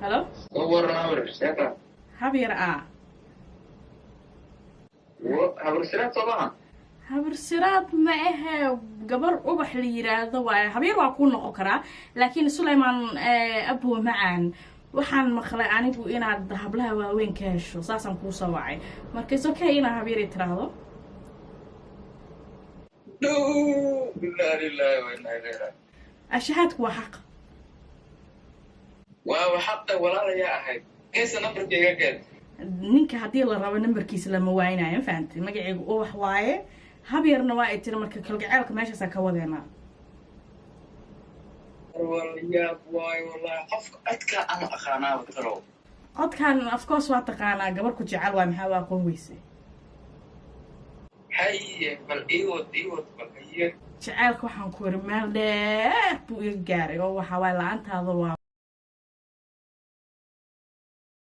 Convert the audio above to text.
Halo. Waran, habar seeta? Habyar a. Habar Siraad soo maha? Habar Siraad ma ahe, gabar Ubax la yiraahdo waaye. Habyar waa kuu noqon karaa, laakiin Sulaymaan abwo macaan, waxaan maqlay anigu inaad hablaha waaweyn ka hesho, saasaan kuu soo wacay. Marka is okay inaad habyar tiraahdo. Dhow, inaa lillahi wa inaa ilayhi raaji'uun. Ashahaadku waa xaq. Waaba xaqa. Walaalayaa ahayd keesa nambarkayga keen. Ninka haddii la rabo nambarkiisa lama waaynayo, ma fahantay? Magacaygu Ubax waaye, habyarna waa ay tiri. Marka kalgaceelka meeshaasaa ka wadeenaa. Yaab waayo wallahi, qofka codkaa ama aqaanaaba talow? Codkan of course waa taqaanaa, gabar ku jecel waay. Maxaa u aqoon weyse? Haye, bal iiwad, iiwad bal, haye. Jaceylka waxaan ku yiri meel dheer buu iga gaaray oo waxaa waay la-aantaada waa